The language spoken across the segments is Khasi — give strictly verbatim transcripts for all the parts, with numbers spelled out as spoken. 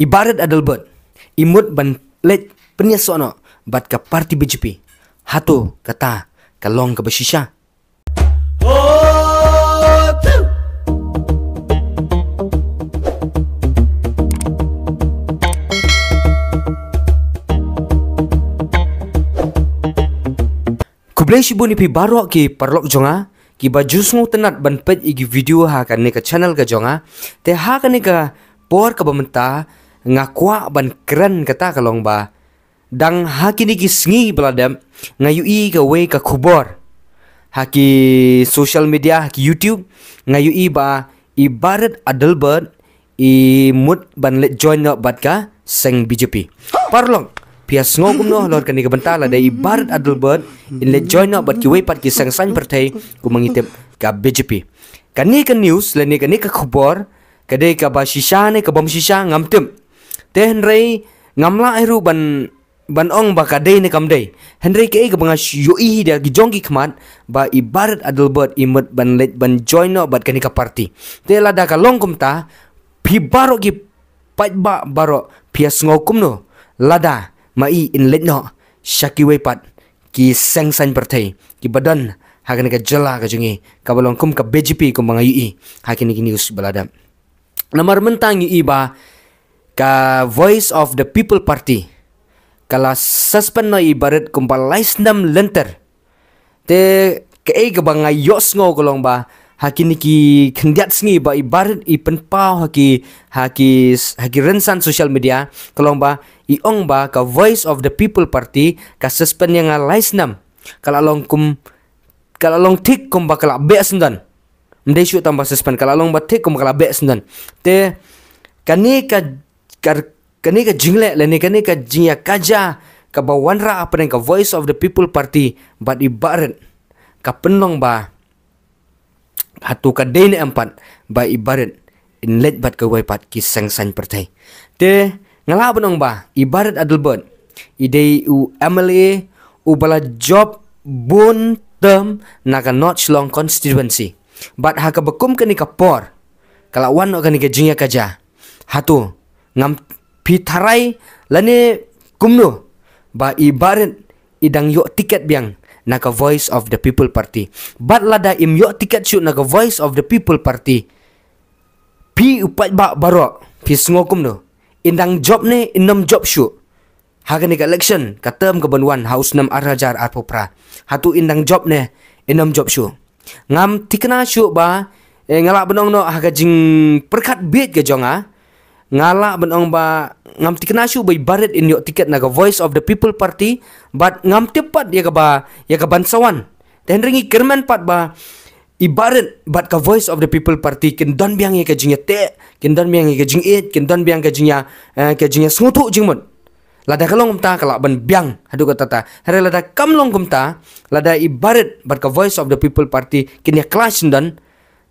I Bah Rit Adelbert i mut ban leit pynïasoh noh bad ka party B J P. Hato kata ka long kaba shisha? Khublei shibun ïa phi baroh ki paralok jong nga kiba ju sngewtynnat ban peit ïa ki video ha kane ka channel ka jong nga. Te ha kane ka por kaba mynta nga kwah ban kren kata ka long ba dang ha kine ki sngi ba la dep nga ïohi kawei ka khubor ha ki social media, ha ki YouTube, nga ïohi ba i Bah Rit Adelbert i mut ban leit join noh bad ka seng B J P. Paralok, phi ïa sngew kumno halor kane ka bynta? Lada i Bah Rit Adelbert in leit join noh bad kiwei pat ki seng saiñ pyrthei kumba ngi tip ka B J P. Kane ka news lane kane ka khubor ka dei kaba shisha ne ka bym shisha ngam tip. Te hynrei ngam lah hi ruh ban ban ong ba ka dei ne kam dei. Hynrei kaei kaba nga ïohi da ki jong ki khmat ba i Bah Rit Adelbert i mut ban leit ban join noh bad kane ka party. Te lada ka long kumta, phi baroh ki paidbah baroh phi ïa sngew kumno lada ma i in leit noh sha kiwei pat ki seng saiñ pyrthei kiba don ha kane ka jylla ka jong ngi kaba long kum ka B J P kumba nga ïohi ha kine ki news ba la dep. Namar mynta ngi ïohi ba ka Voice of the People Party ka la suspend noh i Bah Rit kumba lai snem lynter. Te kaei kaba nga ïohsngew ka long ba ha kine ki khyndiat sngi ba i Bah Rit i pynpaw ha ki, ha ki, ha ki rynsan social media ka long ba i ong ba ka Voice of the People Party ka suspend ïa nga lai snem. Ka la long kum, ka la long thik kumba ka la beh syndon. Ym dei shuh tang ba suspend, ka la long ba thik kumba ka la beh syndon. Te kane ka, ka, kane ka jingleh lane kane ka jingïakajia kaba wanrah hapdeng ka Voice of the People Party bad i Bah Rit ka pynlong ba hato ka dei ne em pat ba i Bah Rit in leit bad kawei pat ki seng saiñ pyrthei. Te nga lah ban ong ba i Bah Rit Adelbert i dei u M L A uba la jop bun term na ka North Shillong constituency. Bad ha kaba kum kane ka por ka la wan noh kane ka jingïakajia. Hato ngam, phi tharai lane kumno ba i Bah Rit i dang ïoh tiket biang na ka Voice of the People Party? Bad lada im ïoh tiket shuh na ka Voice of the People Party, phi u paidbah baroh phi sngew kumno? In dang jop ne in ym jop shuh ha kane ka election ka term ka ban wan ha u snem ar hajar arphew phra? Hato in dang jop ne in ym jop shuh? Ngam thikna shuh ba, eh, nga lah ban ong noh ha ka jingpyrkhat bieit ka jong nga, nga lah ban ong ba ngam thikna shuh ba i Bah Rit in ïoh tiket na ka Voice of the People Party. Bad ngam tip pat ïa kaba, ïa ka ban sa wan. Te hynrei ngi kyrmen pat ba i Bah Rit bad ka Voice of the People Party kin don biang ïa ka jingïateh, kin don biang ïa ka jingïeit, kin don biang ka jingïa, eh, ka jingïasngewthuh jingmut. Lada ka long kumta ka lah ban biang haduh katta. Hynrei lada kam long kumta, lada i Bah Rit bad ka Voice of the People Party kin ïa clash syndon,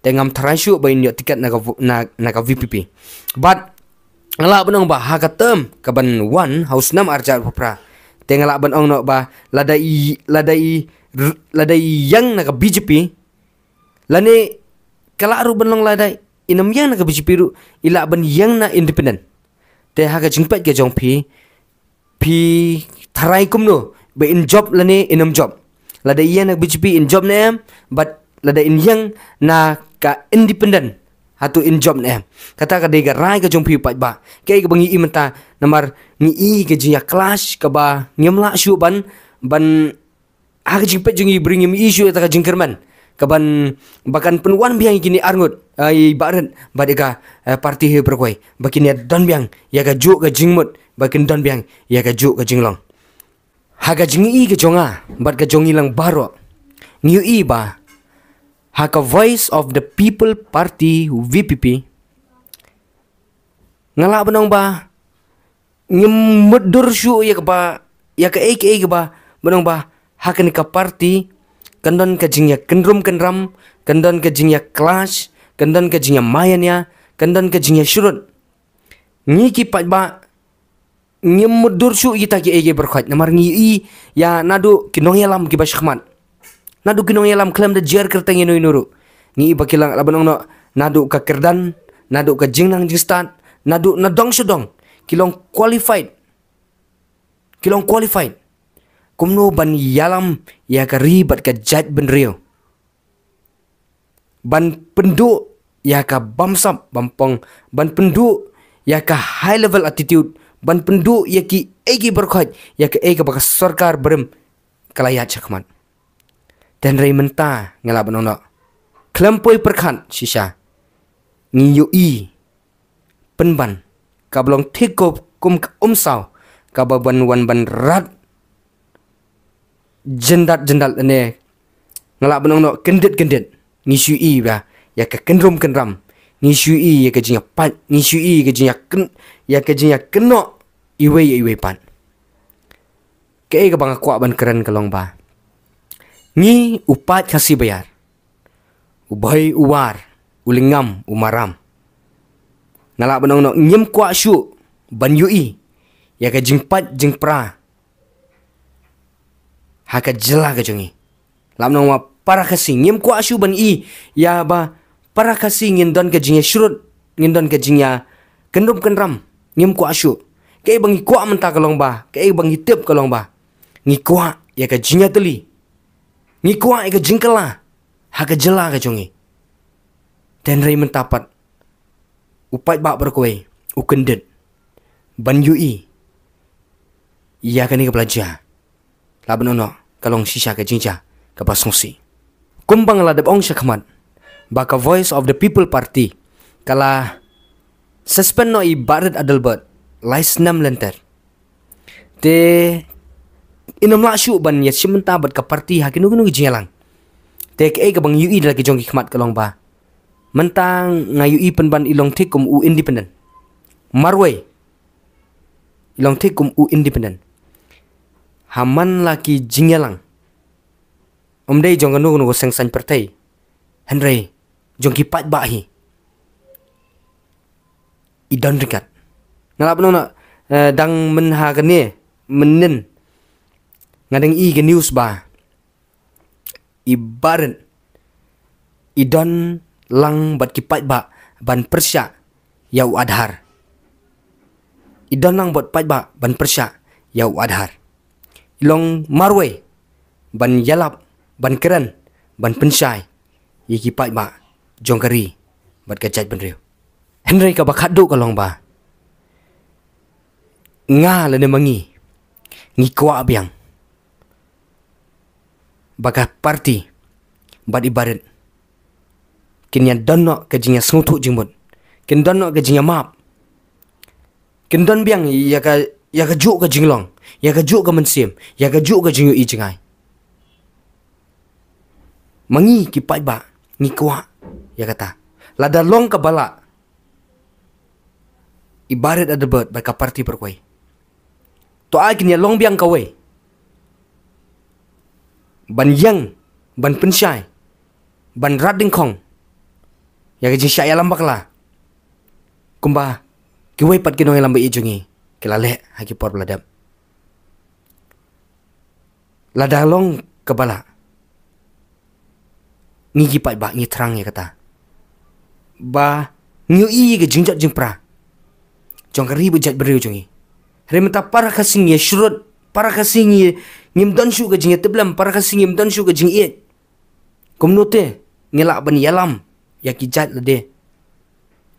te ngam tharai shuh ba in ïoh tiket na ka vo-, na, na ka V P P. Bad nga lah ban ong ba ha ka term ka ban wan ha u snem ar hajar arphew phra, te nga lah ban ong noh ba lada i, lada i, lada i ïeng na ka B J P, lane ka lah ruh ban long lada in ym ïeng na ka B J P ruh i lah ban ïeng na independent. Te ha ka jingpeit ka jong phi, phi tharai kumno ba in jop lane in ym jop? Lada i ïeng na ka B J P in jop ne em, bad lada in ïeng na ka independent hato in jop ne em? Kata ka dei ka rai ka jong phi paidbah. Kaei kaba ngi i mynta, namar ngi i ka jingïa clash kaba ngim lah shuh ban, ban ha ka jingpeit jong ngi briew ngim i shuh ïa kata ka jingkyrmen ka ban ba kan pynwan biang ïa kine arngut, eh, i Bah Rit bad ïa ka, eh, party Hi Prah Khuid, ba kin ïa don biang ïa kajuh ka jingmut, ba kin don biang ïa kajuh ka jinglong. Ha ka jingi ka jong nga bad ka jong ngi lang baroh, ngi ïohi ba ha ka Voice of the People Party, V P P, nga lah ban ong ba ngim mutdur shuh ïa kaba, ïa kaei kaei kaba, ban ong ba ha kane ka party kan don ka jingïakynrum kynram, kan don ka jingïa clash, kan don ka jingïa maya nia, kan don ka jingïa shrut. Ngi ki paidbah ngim mutdur shuh ïa kita kiei kiei baroh khoit, namar ngi i ïa naduh ki nongïalam kiba shakhmat, naduh ki nongïalam khlem da jer kyrteng ïa uno uno ruh. Ngi i ba ki lah ban ong noh naduh ka kyrdan, naduh ka jingnang jingstad, naduh nadong shadong ki long qualified, ki long qualified kumno ban ïalam ïa ka ri bad ka jaitbynriew, ban pynduh ïa ka bamsap bampong, ban pynduh ïa ka high level attitude, ban pynduh ïa kiei kiei baroh khoit, ïa kaei kaba ka sorkar barim ka la ïaid shakhmat. Te hynrei mynta nga lah ban ong noh, khlem poi pyrkhat shisha, ngi ïohi pynban kaba long thik kum ka umsaw kaba ban wan ban rat jyndat jyndat ne, nga lah ban ong noh, kyndit kyndit. Ngi shu ïohi ba ïa ka kynrum kynram, ngi shu ïohi ïa ka jingïapait, ngi shu ïohi ïa ka jingïakyn, ïa ka jingïakynnoh iwei ïa iwei pat. Kaei kaba nga kwah ban kren ka long ba ngi u paid Khasi baïar, u Bhoi u War, u Lyngngam u Maram, nga lah ban ong noh, ngim kwah shuh ban ïohi ïa ka jingpait jingpra ha ka jylla ka jong ngi. Lah ban ong ba para Khasi, ngim kwah shuh ban ïohi ïa ba para Khasi ngin don ka jingïashrut, ngin don ka jingïakynrum kynram. Ngim kwah shuh. Kaei ba ngi kwah mynta ka long ba, kaei ba ngi tip ka long ba ngi kwah ïa ka jingïatylli, ngi kwah ïa ka jingkylla ha ka jylla ka jong ngi. Te hynrei mynta pat u paidbah baroh kawei u kyndit ban ïohi ïa kane kaba la jia. Lah ban ong noh, ka long shisha ka jingjia kaba sngewsih. Kumba nga la dep ong shakhmat ba ka Voice of the People Party ka la suspend noh ïa i Bah Rit Adelbert lai snem lynter. Te ym lah shuh ban ïashim bynta bad ka party ha kino kino ki jingïalang. Te kaei kaba ngi ïohi da la ki jong ki khmat ka long ba mynta nga ïohi pynban i long thik kum u independent. Marwei i long thik kum u independent ha man la ki jingïalang. Ym dei jong kano kano ka seng saiñ pyrthei, hynrei jong ki paidbah hi i don ryngkat. Nga lah ban ong noh, eh, dang mynha kane mynnin nga dang ïohi ka news ba i Bah Rit i don lang bad ki paidbah ban pyrshah ïa u Aadhaar. I don lang bad paidbah ban pyrshah ïa u Aadhaar. I long marwei ban ïalap, ban kren, ban pynshai ïa ki paidbah jong ka ri bad ka jaitbynriew. Hynrei kaba khatduh ka long ba nga lane ma ngi ngi kwah biang ba ka party bad i Bah Rit kin ïa don noh ka jingïasngewthuh jingmut, kin don noh ka jingïamap, kin don biang ïa ka, ïa ka juh ka jinglong, ïa ka juh ka mynsiem, ïa ka juh ka jingïohi jingai. Ma ngi ki paidbah ngi kwah ïa kata. Lada long kaba lah i Bah Rit Adelbert bad ka party baroh kawei, to ai kin ïa long biang kawei ban ïeng, ban pynshai, ban rat dyngkhong ïa ka jingshah ïalam bakla kumba kiwei pat ki nongïalam ba ïeit jong ngi ki la leh ha ki por ba la dep. Lada long kaba lah, ngi ki paidbah ngi thrang ïa kata ba ngi ïohi ka jingjot jingpra jong ka ri bad jaitbynriew jong ngi. Hynrei mynta para Khasi ngi ïashrut, para Khasi ngi, ngim don shuh ka jingïatiplem, para Khasi ngim don shuh ka jingïeit. Kumno te ngi lah ban ïalam ïa ki jait lade?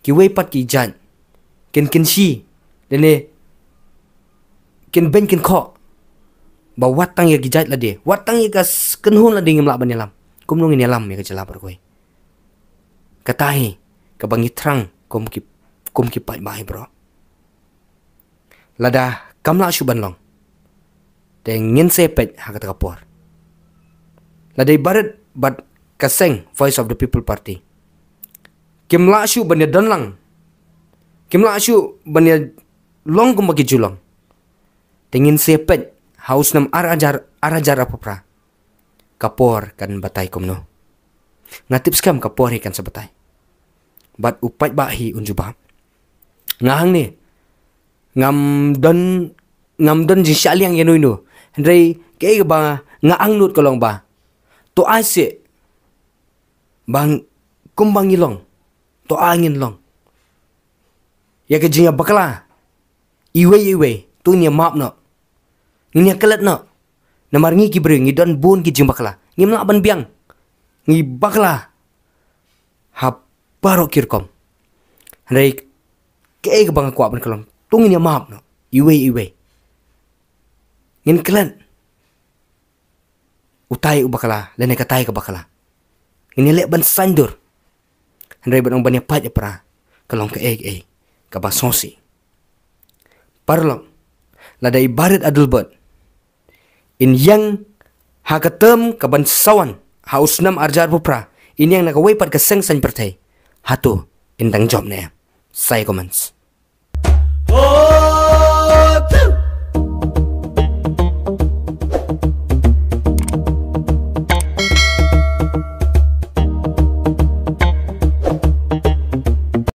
Kiwei pat ki jait kin kynshi lane kin beiñ kin khoh ba wat tang ïa ki jait lade, wat tang ïa ka s-, kynhun lade ngim lah ban ïalam. Kumno ngin ïalam ïa ka jylla baroh kawei? Kata hi kaba ngi thrang kum ki, kum ki paidbah hi baroh. Lada kam lah shuh ban long, te ngin sa peit ha kata ka por. Lada i Bah Rit bad ka seng Voice of the People Party kim lah shuh ban ïa don lang, kim lah shuh ban ïa long kumba ki ju long, te ngin sa peit ha u snem ar hajar, ar hajar arphew phra ka por kan batai kumno. Nga tip skhem ka por hi kan sa batai bad u paidbah hi un jubab. Nga hangne ngam don, ngam don jingshah liang ïa no ïa no. Hynrei kaei kaba nga angnud ka long ba to ai se ba ng-, kumba ngi long, to ai ngin long ïa ka jingïabakla Iwei iwei, to ngin ïa map noh. Ngin ïa klet noh. Namar ngi ki briew ngi don bun ki jingbakla. Ngim lah ban biang. Ngi bakla ha baroh ki rukom. Hynrei kaei kaba nga kwah ban kylli, to ngin ïa map noh. Iwei iwei. Ngin klet utai u bakla lane katai ka bakla. Ngin ïa leh ban saiñdur. Hynrei ban ong ban ïa pait ïa pra ka long kaei kaei kaba sngewsih. Paralok, lada i Bah Rit Adelbert in ïeng ha ka term kaban sa wan ha u snem arhajar arphew phra, in ïeng na kawei pat ka seng saiñ pyrthei, hato in dang jop ne em? Sa ïa comments.